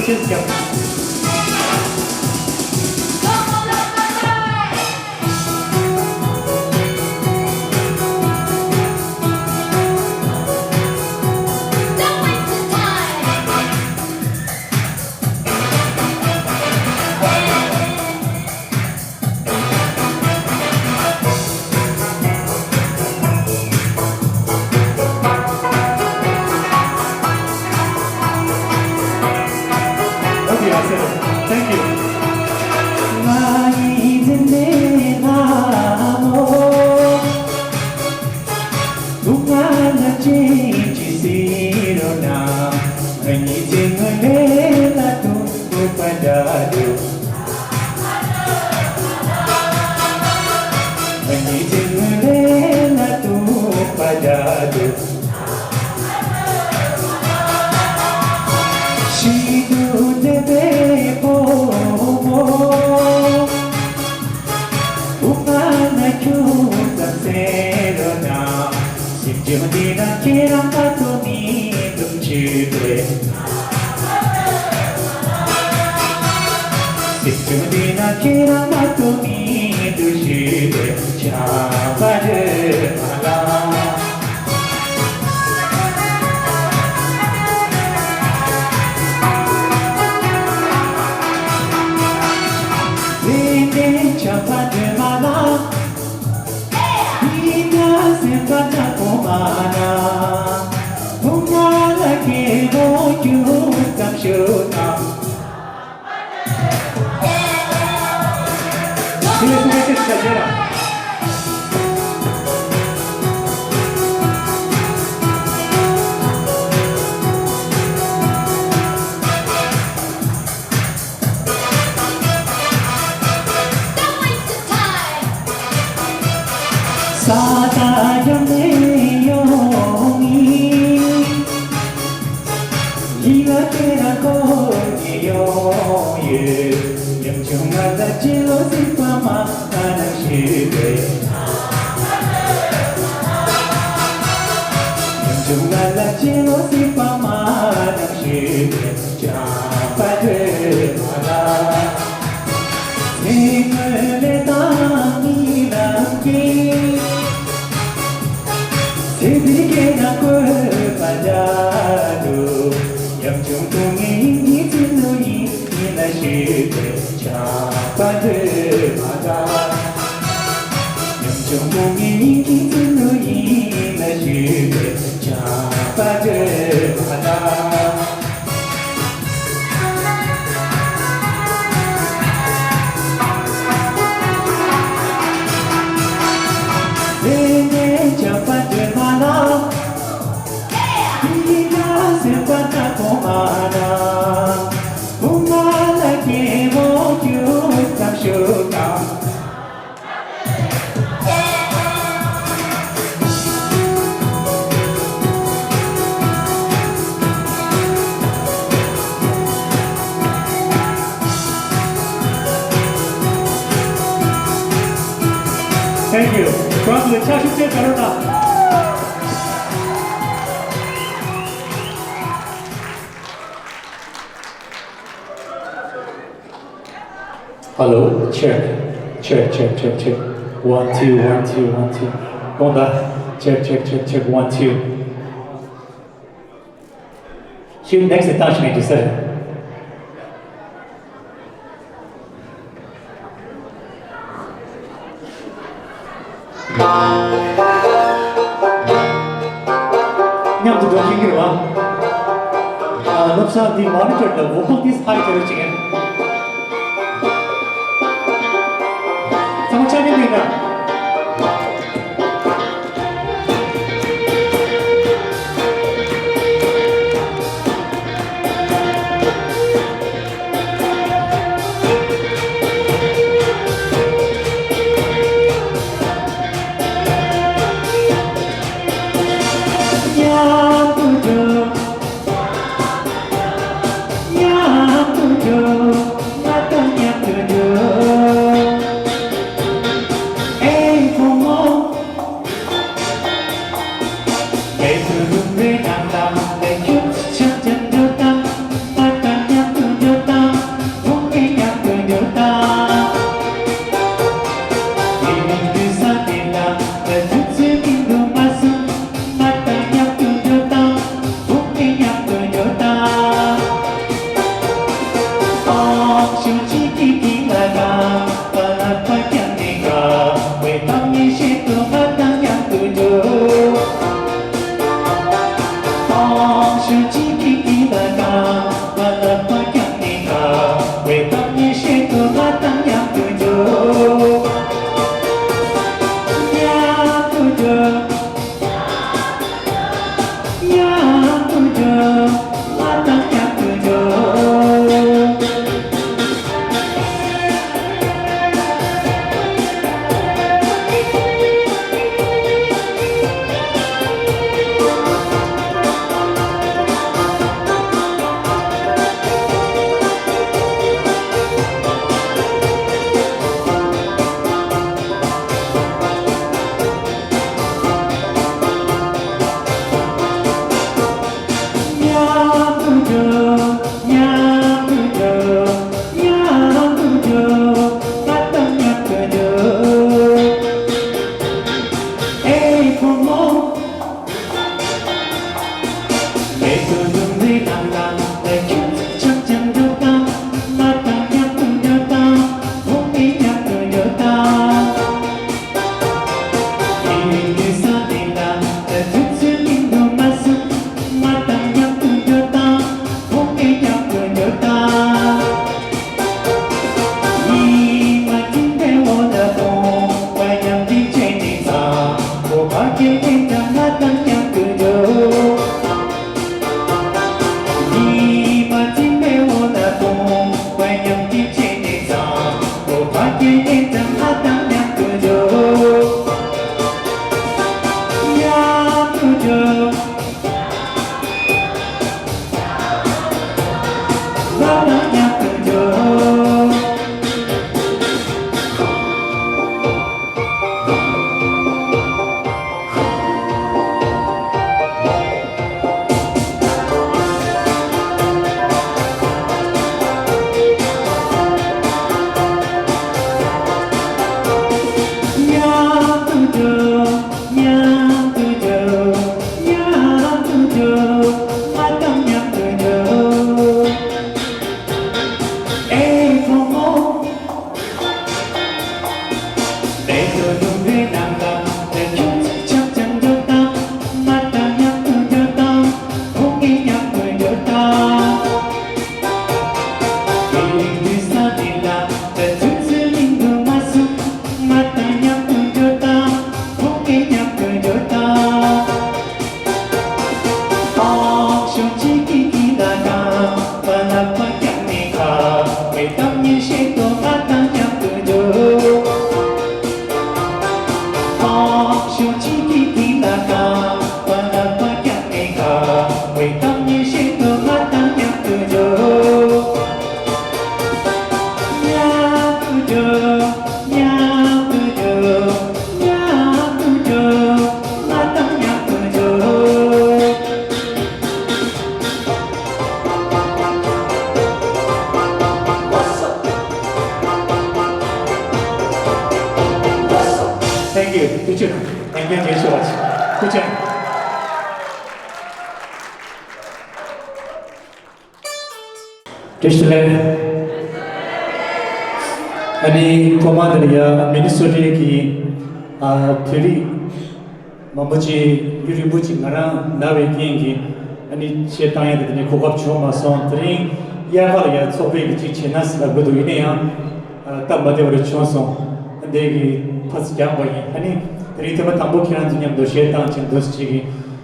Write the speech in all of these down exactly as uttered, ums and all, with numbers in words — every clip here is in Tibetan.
Cheers, Captain. Okay, I said it. Thank you. Thank you. From the Chashite Taruna. Hello, check, check, check, check, check. One, two, one, two, one, two. གོང་ད། Check, check, check, check, one, two. ཞུ་next time ཞུ་ནས་འགྲིག་ས་རེད། མཉམ་དུ་འགྲོ་མཁན་གྱི་རེད་བ། ཨ། བསླབ་བྱ་འདི་མོ་ནི་ཊར་ལ་འོ་ཕོག་ཏིས་ཧ་ཅེ་རེ་ཅིག་ཡིན། ཚང་མ་ཆ་མཉམ་ཡིན་ན། Thank you. Thank you. Thank you. Thank you so much. Good job. བཀྲ་ཤིས་བདེ་ལེགས། ཨ་ནི་ཐོག་མ་དེ་ལ་ཡ་མི་ནི་སོ་ཊའི་གི་ཨ་བོད་རིགས་མང་པོ་ཅིག་ཡུན་རིང་པོ་ཅིག་ང་རང་ན་བའི་རྐྱེན་གྱིས་ཨ་ནི་གཞས་བཏང་ཡ་དེ་དེ་ནས་གོ་སྐབས་བྱུང་མ་སོང་། དེ་རིང་དབྱར་ཁ་ལ་ཡ་ཚོགས་པའི་གི་ཅིག་བྱེད་ན་ཟེར་ལབ་དགོས་འདུག་ཡིན་ན་ཡང་ཨ་སྟབས་མ་བདེ་བ་རེ་བྱུང་སོང་། ཨ་འདས་ཀྱི་ཕར་ཚུར་རྒྱག་པ་ཡིན། ཨ་ནི་དེ་རིང་ཐེངས་མ་དང་པོ་ཁྱེད་རང་ཚོ་མཉམ་དུ་གཞས་བཏང་བྱས་འདུག་ཅིག་གི་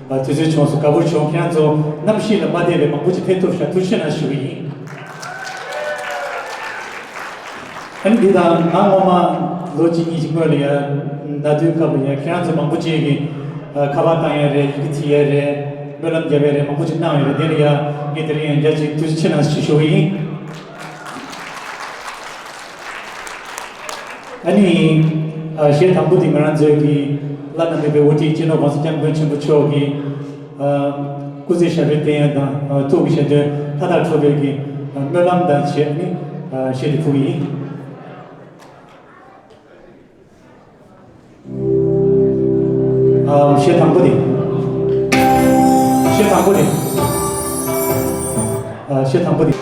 ཨ་དུས་ཚོད་བྱུང་སོང་། དགའ་པོ་བྱུང་། ཁྱེད་རང་ཚོ་གནམ་གཤིས་ལ་མ་བལྟས་པའི་མང་པོ་ཅིག་ཕེབས་ཐུབ་ཤག་ཐུགས་རྗེ་ཆེ་གནང་ཞུ་གི་ཡིན། ཨ་ནི་འདི་དང་ང་ངོ་མ་ལོ་གཅིག་གཉིས་ཅིག་སྔོན་ལ་ཡ་ཟླ་དུས་སྐབས་ལ་ཡ་ཁྱེད་རང་ཚོ་མང་པོ་ཅིག་གིས་ཨ་ཁ་པར་བཏང་ཡ་རེད། ཡི་གེ་བྲིས་ཡ་རེད། སྨོན་ལམ་རྒྱབ་ཡ་རེད། མང་པོ་ཅིག་གནང་ཡོད་རེད། དེ་ལ་ཡ་ངས་དེ་རིང་ཡང་བརྒྱ་ཅིག་ཐུགས་རྗེ་ཆེ་གནང་ཞུ་ཞུ་གི་ཡིན། ཨ་ནི། ཨ་གཞས་དང་པོ་དེ་ང་རང་ཚོའི་གི་བླ་ན་མེད་པའི་དབུ་ཁྲིད་སྤྱི་ནོར་༸གོང་ས་༸སྐྱབས་མགོན་ཆེན་པོ་མཆོག་གི་ཨ་སྐུ་ཚེ་ཞབས་པད་བརྟན་ཡ་དང་ཨ་ཐུགས་ཀྱི་བཞེད་དོན་མཐའ་དག་འགྲུབ་པའི་གི་ཨ་སྨོན་ལམ་དང་བཅས་ནི་ཨ་གཞས་དེ་ཕུལ་གི་ཡིན། ཨ་གཞས་དང་པོ་དེ། གཞས་དང་པོ་དེ། ཨ་གཞས་དང་པོ་དེ།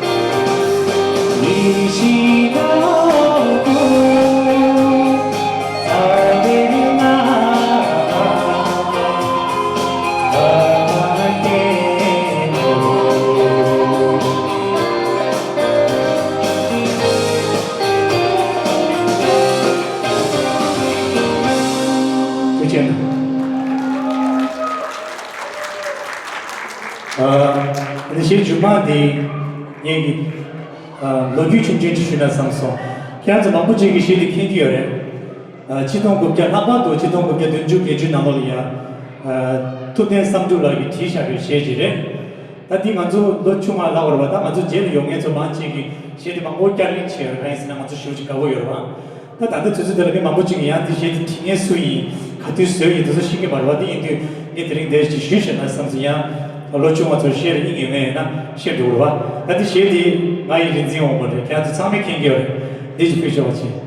གཞས་མཇུག་མ་དེ་ངས་ཀྱི་ཨ་ལོ་རྒྱུས་ཆུང་ཆུང་ཅིག་ཞུས་ན་བསམ་སོང་། ཁྱེད་རང་ཚོ་མང་པོ་ཅིག་གིས་གཞས་དེ་མཁྱེན་གྱི་ཡོད་རེད། ཨ་ཆིག་སྟོང་དགུ་བརྒྱ། ལྷག་པར་དུ་ཆིག་སྟོང་དགུ་བརྒྱ་བདུན་ཅུ་བརྒྱད་ཅུ་ནང་ལོགས་ལ་ཡ། ཨ་ཐུབ་བསྟན་བསམ་གྲུབ་ལགས་ཀྱིས་བྲིས་བཞག་པའི་གཞས་ཅིག་རེད། ད་འདི་ང་ཚོ་ལོ་ཆུང་བ་ལབ་དགོས་རེད་པ། ད་ང་ཚོ་རྗེས་ལ་ཡོང་མཁན་ཚོ་མང་ཆེ་གིས་གཞས་དེ་མང་པོ་བསྐྱར་གླེང་བྱས་ཡོད་རེད། གང་ཡིན་ཟེར་ན་ང་ཚོ་ཞེ་པོ་ཅིག་དགའ་པོ་ཡོད་རེད་པ། ད་ད་ལྟ་དུས་ཚོད་འདི་ལ་མི་མང་པོ་ཅིག་གིས་ཡང་འདི་གཞས་འདི་བྲིས་མཁན་སུ་ཡིན། ག་དུས་བཟོས་ཡིན། དེ་ཚོ་ཤེས་ཀྱི་མ་རེད་པ། དེ་ཡིན་དུས་ངས་དེ་རིང་འདིར་ཅིག་ཞུས་བཞག་ན་བསམ་སོང་། ཡང་ལོ་ཆུང་བ་ཚོར་གཞས་རེ་སྙིང་ཡོད་མཁན་ཡིན་ན་བཤད་འགྲོ་གི་རེད་པ། ད་འདི་གཞས་འདི་ང་ཡི་རིག་འཛིན་དབང་པོ་རེད། ཁྱེད་ཚོ་ཚང་མས་མཁྱེན་གྱི་ཡོད་རེད། འདི་ཅིག་ཕུལ་ཆོག་པ་བྱེད།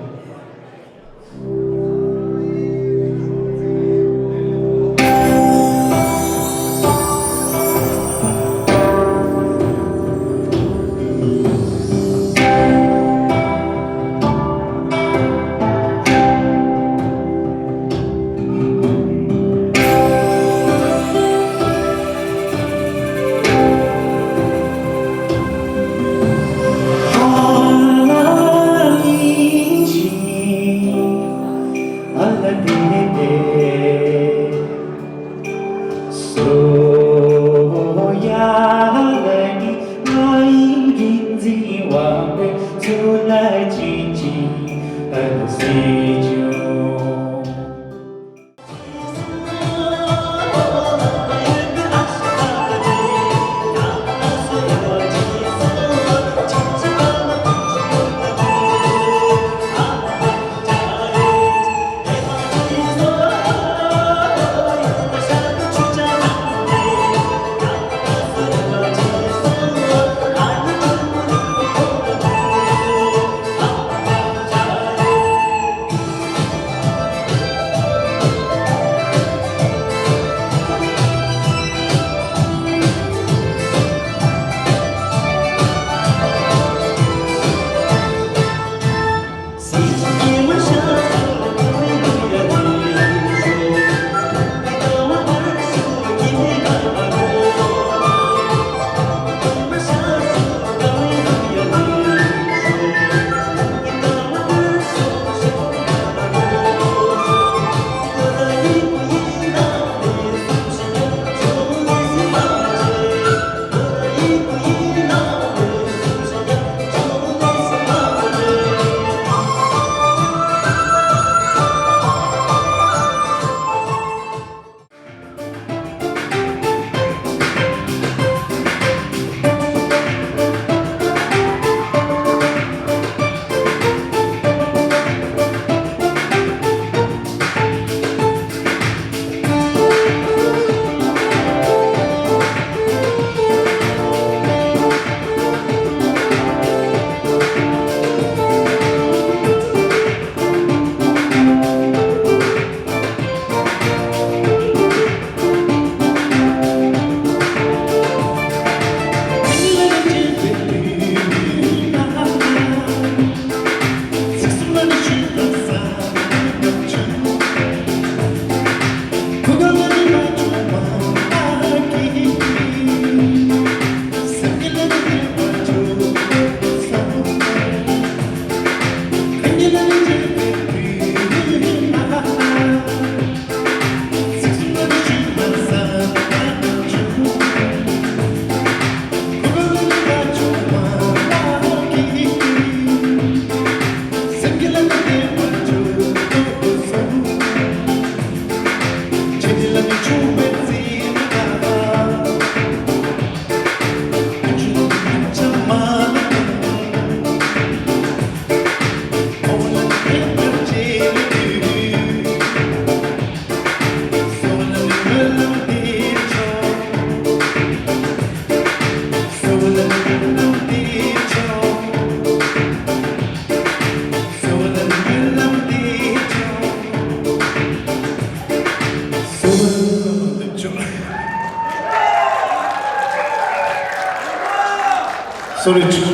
Sorry.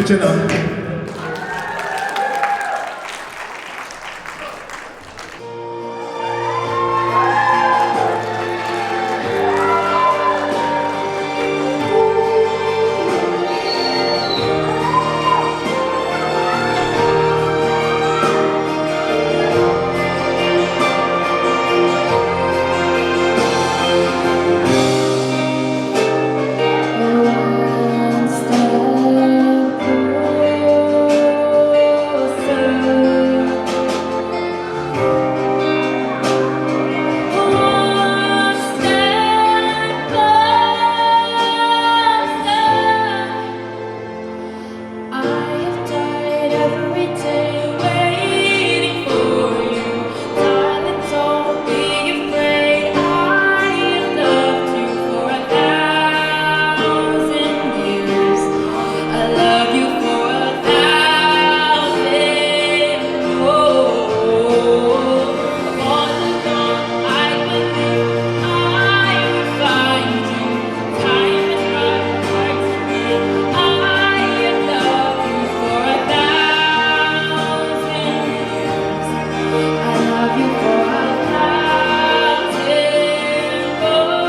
ཁྱེད་རང་། I have died every day waiting for you. Darling, don't be afraid. I have loved you for a thousand years. I love you for a thousand. Oh, all along I believe I would find you. Time has brought hearts together. I have loved you for a thousand years. I love you for a thousand more.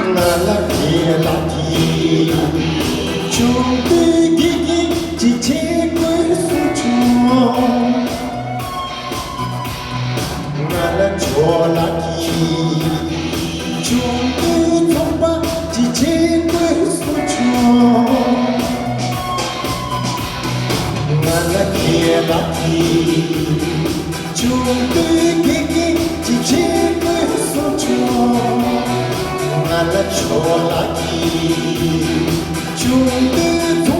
ང་ལ་ཁྱེད་ལ་གྱིས། ཆུང་དུས་དགེ་རྒན་ཅིག་བྱེད་དགོས་གསུངས་བྱུང་། ང་ལ་ཇོ་ལགས་ཀྱིས། ཆུང་དུས་ཚོང་པ་ཅིག་བྱེད་དགོས་གསུངས་བྱུང་། ང་ལ་ཁྱེད་ལགས་ཀྱིས། ཆུང་དུས་དགེ་རྒན་ཅིག་བྱེད་དགོས་གསུངས་བྱུང་། ང་ལ་ཇོ་ལགས་ཀྱིས། ཆུང་དུས་ཚོང་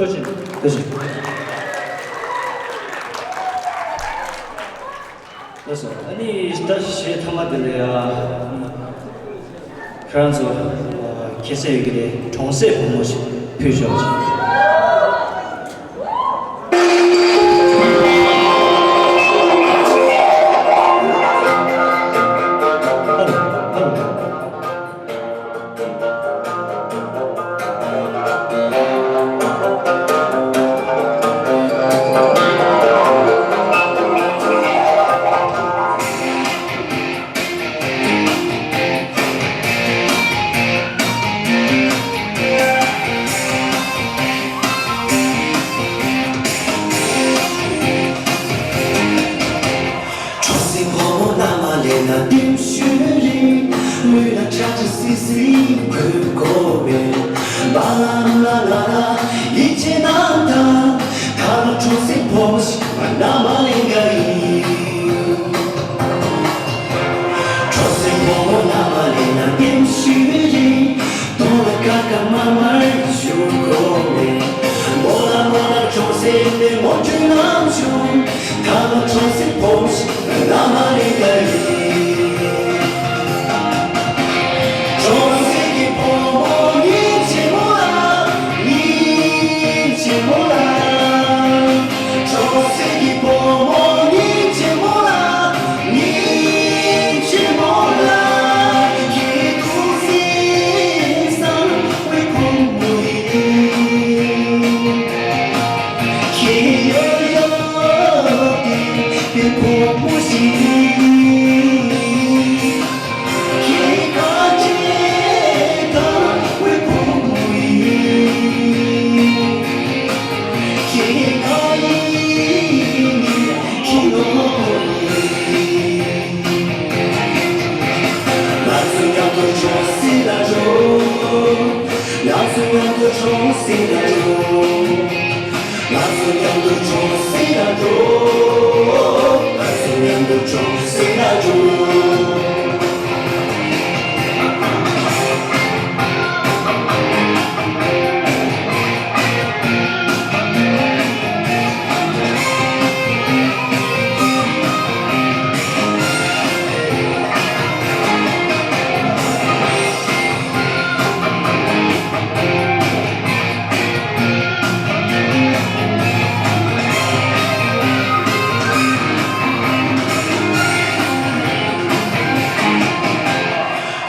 ཐུགས་རྗེ་ཆེ། ཐུགས་རྗེ་ཆེ། ལགས་སོ། ཨ་ནི་ད་གཞས་ཐ་མ་དེ་ལ་ཡ། ཁྱེད་རང་ཚོ་ཁྱད་གསད་ཡོད་ཀྱི་རེད། གྲོང་གསེབ་བུ་མོ་ཞིག་ཕུལ་ཆོག་ཅིག་གྲོང་གསེབ་བུ་མོ་མནའ་མ་ལེན་ན་ལྟེམ་ཤུལ་རེད། ལུས་ལ་ཁྲ་ཁྲ་སིལ་སིལ་གོས་མགོ་བས། བ་ལ་ལ་ལ་ལ་ཡིད་ཆེས་གནང་དང་། ད་ལོ་གྲོང་གསེབ་བུ་མོ་ཞིག་མནའ་མ་ལེན་ག་ཡིན། གྲོང་གསེབ་བུ་མོ་མནའ་མ་ལེན་ན་ལྟེམ་ཤུལ་རེད། གདོང་ལ་ཀ་ཀ་དམར་དམར་ཡིད་ཆུ་གོ་བས། མོ་ལ་མོ་ལ་གྲོང་གསེབ་ནས་ངོ་སྤྲོད་གནང་བྱུང་། ད་ལོ་གྲོང་གསེབ་བུ་མོ་ཞིག་མནའ་མ་ལེན་ག་ཡིན། གྲོང་གསེབ་ཀྱི་བུ་མོ་སྙིང་རྗེ་མོ་ལ། སྙིང་རྗེ་མོ་ལ། གྲོང་གསེབ་ཀྱི་བུ་མོ་སྙིང་རྗེ་མོ་ལ། སྙིང་རྗེ་མོ་ལ། ཁྱེད་ཐུགས་སེམས་བཟང་བའི་བུ་མོ་ཡིན། ཁྱེད་ཡོད་ཡོད་དེ་བུ་མོ་ཞིག་ཡིན། ཁྱེད་ཁ་ཆེ་དང་བའི་བུ་མོ་ཡིན། ཁྱེད་ང་ཡིན་ཁྱེད་ནོར་བུ་ཡིན། ང་ཚོ་མཉམ་དུ་གྲོང་གསེབ་ལ་འགྲོ། ང་ཚོ་མཉམ་དུ་གྲོང་གསེབ་ལ་འགྲོ། ང་ཚོ་མཉམ་དུ་གྲོང་གསེབ་ལ་འགྲོ། ང་ཚོ་མཉམ་དུ་གྲོང་གསེབ་ལ་འགྲོ།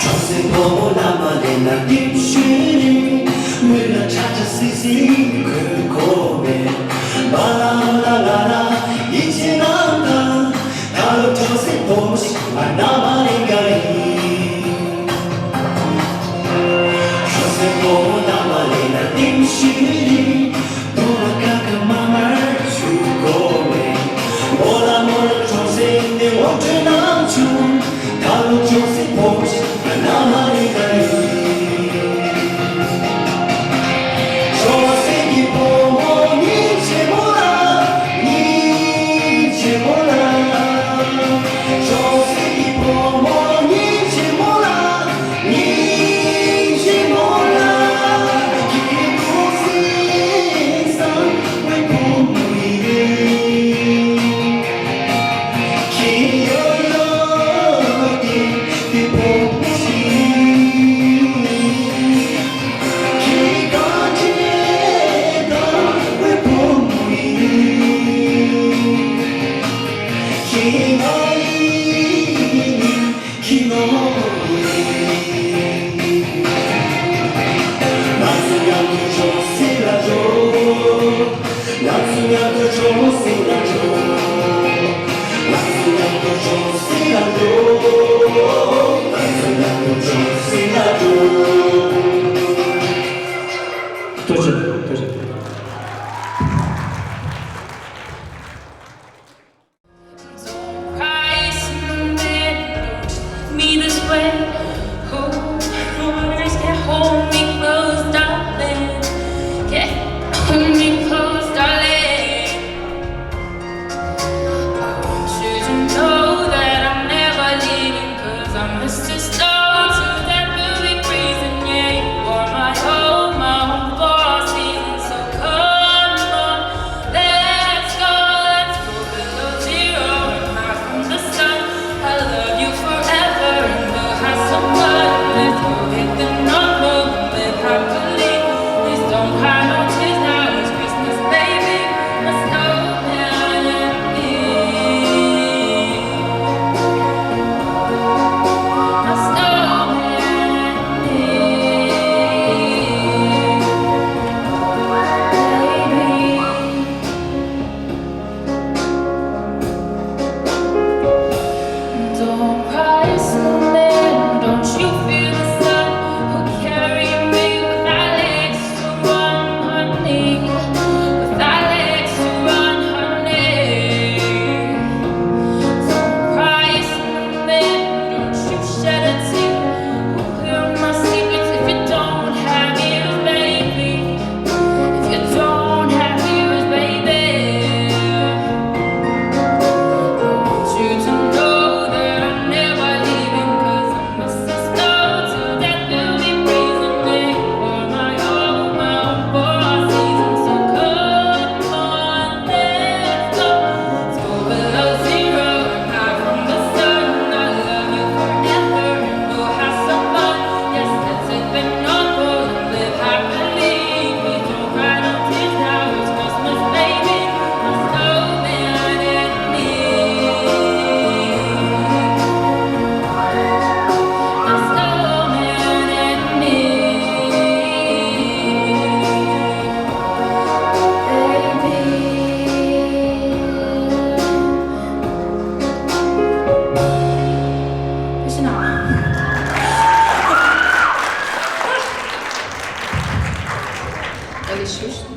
གྲོང་གསེབ་བུ་མོ་མནའ་མ་ལེན་ན་ལྟེམ་ཤུལ་རེད། ལུས་ལ་ཁྲ་ཁྲ་སིལ་སིལ་གོས་མགོ་བས། བ་ལ་ལ་ལ་ལ་ཡིད་ཆེས་གནང་དང་། ད་ལོ་གྲོང་གསེབ་བུ་མོ་ཞིག་མནའ་མ་ལེན་ག་ཡིན། གྲོང་གསེབ་བུ་མོ་མནའ་མ་ལེན་ན་ལྟེམ་ཤུལ་རེད། གདོང་ལ་ཀ་ཀ་དམར་དམར་ཡིད་ཆུ་གོ་བས། མོ་ལ་མོ་ལ་གྲོང་གསེབ་ནས་ངོ་སྤྲོད་གནང་བྱུང་། ད་ལོ་གྲོང་གསེབ་བུ་མོ་ཞིག་མནའ་མ་ལེན་ག་ཡིན། གྲོང་གསེབ་ཀྱི་བུ་མོ་སྙིང་རྗེ་མོ་ལ། སྙིང་རྗེ་མོ་ལ། གྲོང་གསེབ་ཀྱི་བུ་མོ་སྙིང་རྗེ་མོ་ལ། སྙིང་རྗེ་མོ་ལ། ཁྱེད་ཐུགས་སེམས་ ཞུ།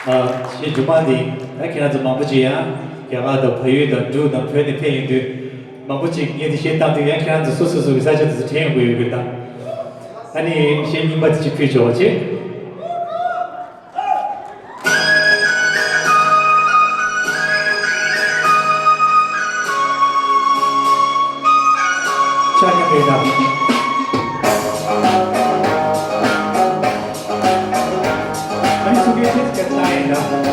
ཨ། ཞེས་སྒྲོལ་མ་འདི་ད་ཁྱེད་རང་ཚོ་མང་པོ་ཅིག་ཡང་རྒྱ་གར་དང་བལ་ཡུལ་དང་འབྲུག་དང་བོད་ནས་ཕེབས་ཡོང་དུས། མང་པོ་ཅིག་ངས་འདི་བཤད་སྟངས་དེ་ཡང་ཁྱེད་རང་ཚོ་སོ་སོ་སོ་གི་ས་ཆ་དེ་ཚོ་དྲན་ཡོང་གི་ཡོད་གི་ད། ཨ་ནི་གཞས་རྙིང་པ་དེ་ཅིག་ཕུལ་ཆོག་པ་བྱེད། ཆ་མཉམ་རེད་ད། ཨ་ནི་སུ་གེ་ཁྱེད་ཀྱི་ལྟ་ཡིན་ན།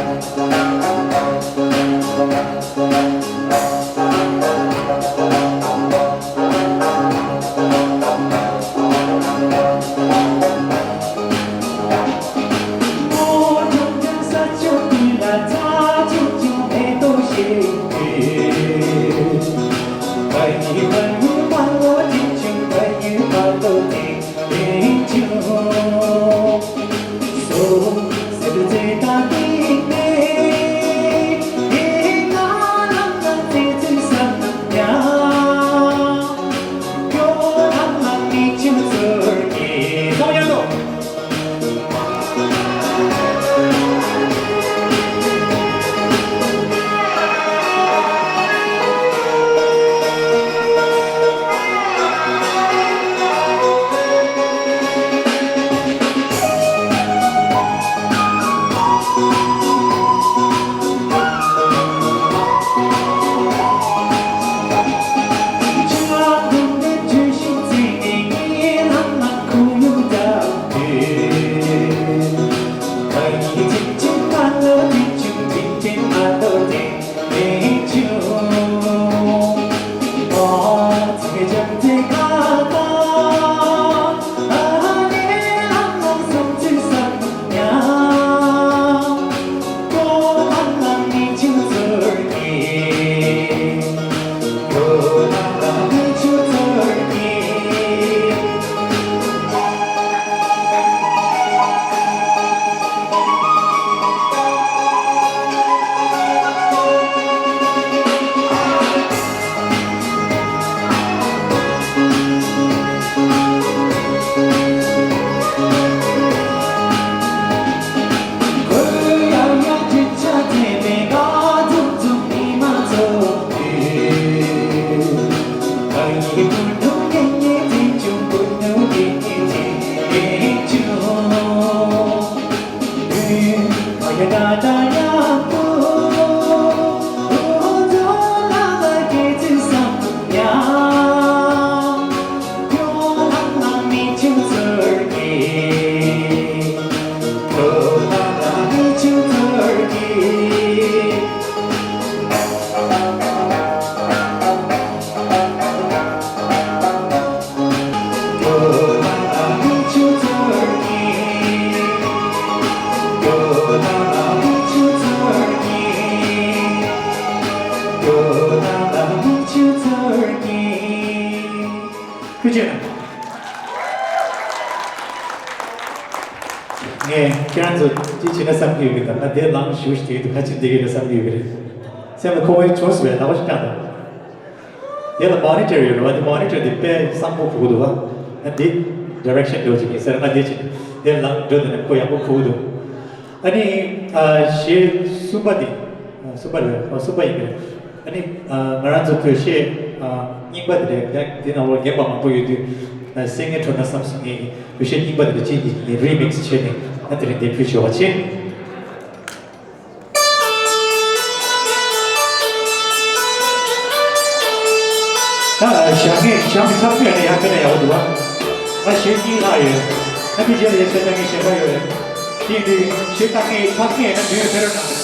ཐུགས་རྗེ་གནང་། ངས་ཁྱེད་རང་ཚོ་ཅི་བྱེད་ན་བསམ་གྱི་ཡོད་གི་དང་། ང་དེ་ལངས་ཞུ་ཞིག་དེ་དུ་ཁ་ཆེམས་དེ་གི་རེད་བསམ་གྱི་ཡོད་གི་རེད། སེམས་ལ་ཁོ་བོའི་ཆོས་སུ་བས་ལག་པ་ཞིག་བརྐྱངས་དང་། དེ་ལ་མོ་ནི་ཊར་ཡོད་རེད་བ། དེ་མོ་ནི་ཊར་དེ་དཔེ་བཟང་པོ་གོ་གི་འདུག་བ། ང་འདི་ཌི་རེག་ཤན་འགྲོ་ཅིག་ཡིན་ཟེར། ང་འདི་ཅིག་དེ་ལངས་འགྲོ་དེ་ནས་ཁོ་ཡག་པོ་གོ་གི་འདུག་ཨ་ནི། ཨ། གཞས་གསུམ་པ་འདི། ཨ། གསུམ་པ་རེད། ཨ། གསུམ་པ་ཡིན་གི་རེད། ཨ་ནི། ཨ། ང་རང་ཚོ་བོད་གཞས། ཨ། རྙིང་པ་དེ་རེད། ཡང་དེ་ནང་ལོགས་རྒན་པ་མང་པོ་ཡོད་དུས། ཨ། གསན་མཁན་འཕྲོད་ན་བསམ་སོང་། ངས་བོད་གཞས་རྙིང་པ་དེ་འདྲ་ཅིག་གི་རི་མིག་སི་བྱས་ནས་ང་དེ་རིང་འདིར་ཕུལ་ཆོག་པ་བྱེད། ད་ཞག་ངས་ཞག་གི་ཚབ་ཏུ་ཡང་ཡང་དཔེ་ན་ཡག་པོ་འདུག་བ། ང་གཞས་གཉིས་ལྷག་ཡོད། ད་དེ་རྗེས་ལ་ཡང་ཆ་ཚང་གི་གཞས་པ་ཡོད་རེད། དེ་ཡིན་དུས་གཞས་ཚང་གི་ཚབ་ཏུ་ཡང་ན་འདུས་ཕེ་རོ་ན།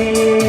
Thank you.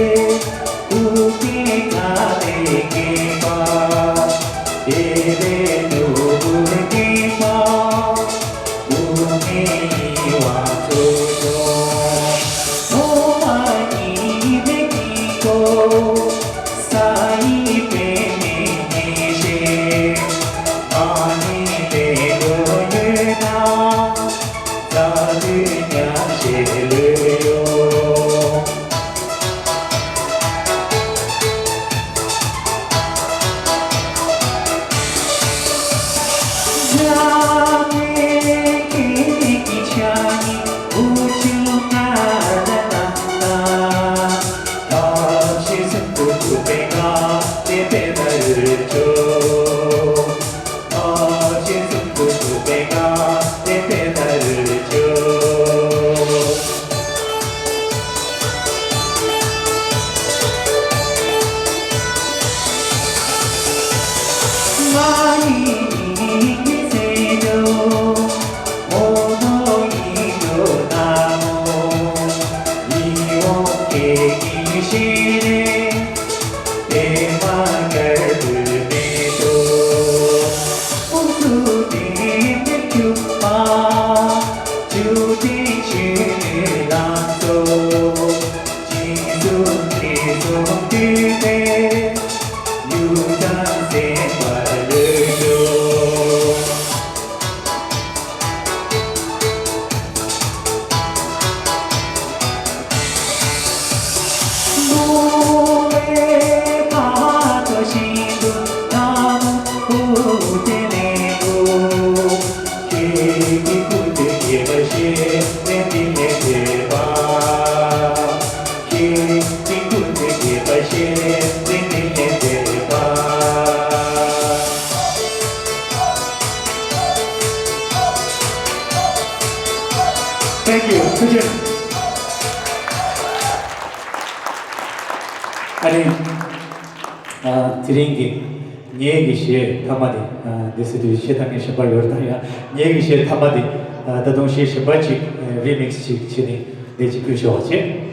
ཐུགས་རྗེ་ཆེ། ཨ་ནི། ཨ། དེ་རིང་གི་ངེད་ཀྱི་གཞས་མཐའ་མ་དེ། ཨ། འདི་ཟེར་དུས་གཞས་ད་ངས་གཞན་པ་ཡོད་རེད་ད། ཡང་ངེད་ཀྱི་གཞས་མཐའ་མ་དེ། ཨ། ད་དུང་གཞས་གཞན་པ་ཅིག་རི་མིག་སི་ཅིག་བྱས་ནས་འདི་ཅིག་ཕུལ་ཆོག་པ་བྱས།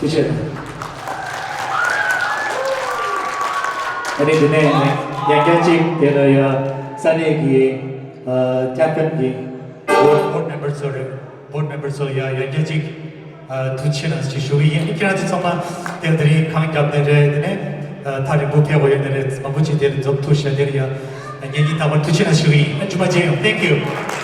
ཐུགས་རྗེ་ཆེ། ཨ་ནི་དེ་ནས་ཡང་བསྐྱར་ཅིག་དེ་ལ་ཡ་ས་གནས་ཀྱི་ཨ་ཁྱབ་ཁོངས་ཀྱི་board board member ཚོ་རེད། Board member ཚོ་ཡ་ཡང་བསྐྱར་ཅིག་ཨ་ཐུགས་རྗེ་ཆེ་གནང་ཞེས་ཞུ་གི་ཡིན། ཁྱེད་རང་ཚོ་ཚང་མ་དེ་དེ་རིང་གང་བརྒྱབ་ནས་རེད། དེ་ནས་ཨ་ཐག་རིང་པོ་ཕེབས་དགོས་ཡོད་ནས་རེད། མང་པོ་ཅིག་དེ་རིང་འཛོམས་ཐུབ་ཤག་དེ་ལ་ཡ་ངེད་ཀྱིས་རྟག་པར་ཐུགས་རྗེ་གནང་ཞུ་གི་ཡིན། ཨ་མཇུག་མ་མཇལ་ཡོང་། Thank you.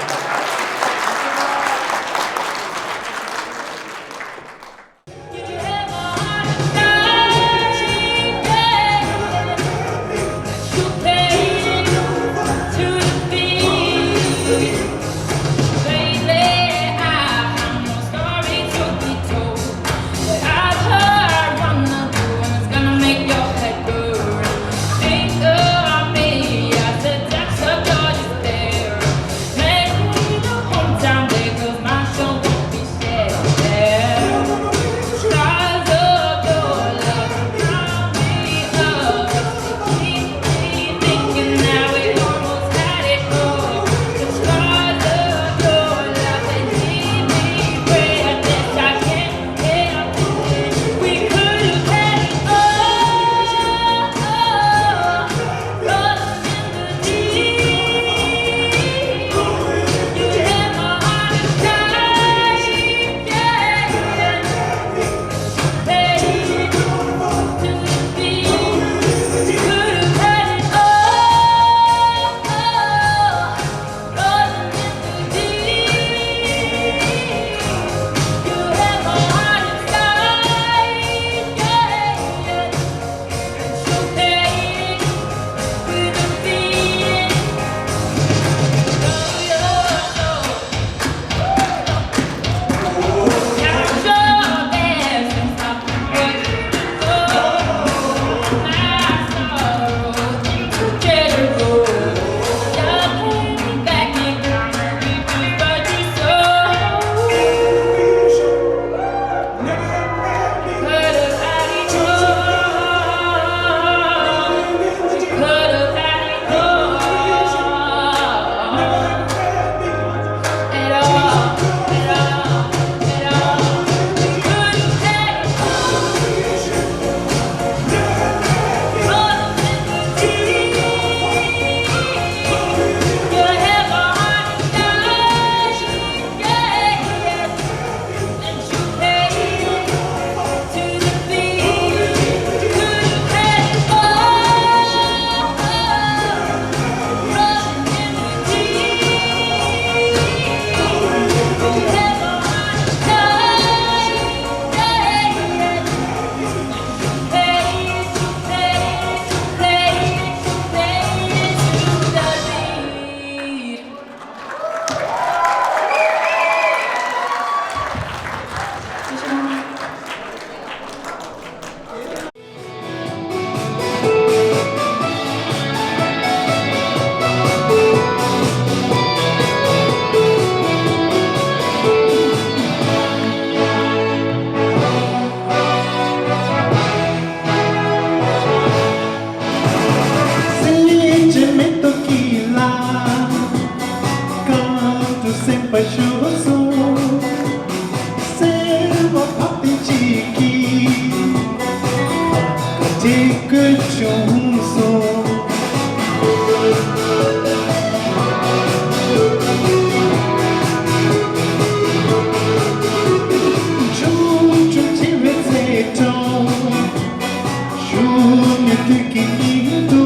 གི་སྙིང་དུ་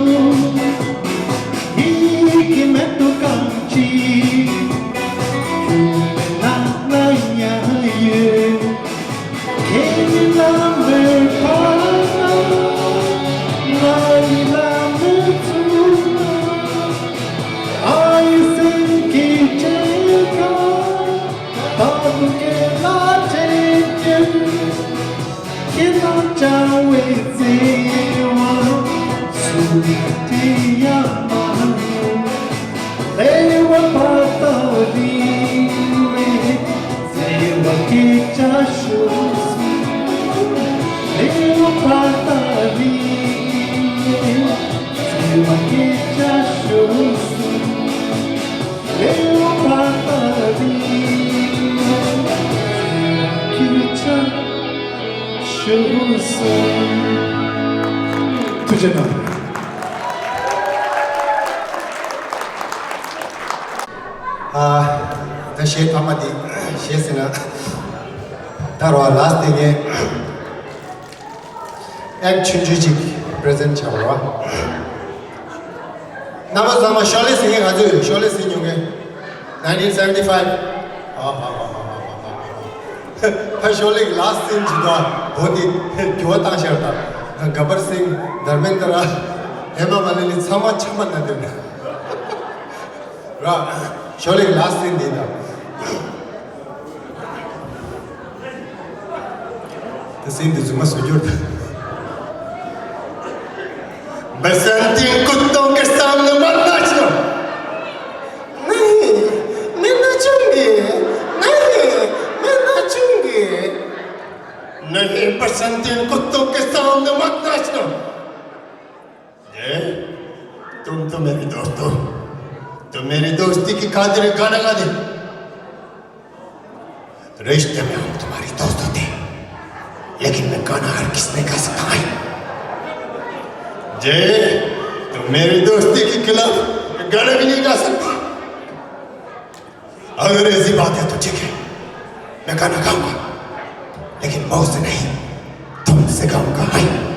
ཡིད་ཀྱི་མེ་ཏོག་གང་ཅི་ཁྱོད་ལ་ན་ཡ་ཡོད། ཁྱེད་ལ་མེད་པ་ན་ང་ཡི་ལ་མེད་ཚུལ། ཨ་ཡེ་སེམས་ཀྱི་བྱེད་ཀ་ད་དུ་ཁྱེད་ལ་བྱེད་ཀྱིན། ཁྱེད་ལ་བྱ་བའི་བརྩེ་བ་སུ་དེ་ཡང་མ་ཡོང་། ལེ་བ་པ་ཏ་རི་ཝེ་ལེ་བ་སྐད་ཆ་ཤོད་སོང་། ལེ་བ་པ་ཏ་རི་ཝེ་ལེ་བ་སྐད་ཆ་ཤོད་སོང་། ལེའུ་པ་ཏ་རི་ཁྱེད་ཅག་ཤོད་སོང་། ཐུགས་རྗེ་གནང་། ཨ། ད་གཞས་མཐའ་མ་འདི་གཞས་ཟེར་ན་ད་རོ་ལ་སི་ཊི་དེ་ངས། ཨེག་ཆུང་ཆུང་ཅིག་པི་རི་ཛེན་ཊི་བྱ་བ་རེད་བ། རྣམ་པ་ཚང་མ་ཤོ་ལོ་ཀ་ཟིན་མཁན་ག་ཚོད་ཡོད། ཤོ་ལོ་ཀ་ཟིན་མྱོང་མཁན། ནའིན་ཊིན་སེ་ཝེན་ཊི་ཕའིབ། ཨ་ཧ་ཧ་ཧ་ཧ་ཧ། ད་ཤོ་ལོ་ཀ་ལ་སི་ཊི་ཟིན་གྱི་འདུག་ཨ། འོ་དེ་འགྱུར་བ་བཏང་ཤར་ད། ག་བར་སིང་དར་མེན་དར་ཧེ་མ་མ་ལི་ལི་ཚང་མ་ཆགས་མ་ན་དེ་ནས། ར། ཤོ་ལོ་ཀ་ལ་སི་ཊི་ཟིན་འདི་ད། ད་སེམས་འདི་རྫུན་མ་བཟོ་རྒྱུར་ད། बसंती कुत्तों के सामने मत नाचना। नहीं, मैं नाचूंगी। नहीं, मैं नाचूंगी। नहीं, बसंती कुत्तों के सामने मत नाचना। ए, तुम तो मेरी दोस्त हो। तुम मेरी दोस्ती की खातिर गाना गा दे। रिश्ते में हम तुम्हारी दोस्त होते हैं, लेकिन मैं गाना हर किस नहीं गा सकता है। जे, तुम मेरी दोस्ती के खिलाफ गाना भी नहीं गा सकता। अगर ऐसी बात है तो ठीक है, मैं गाना गाऊंगा, लेकिन मौत से नहीं, तुमसे गाऊंगा। हाय।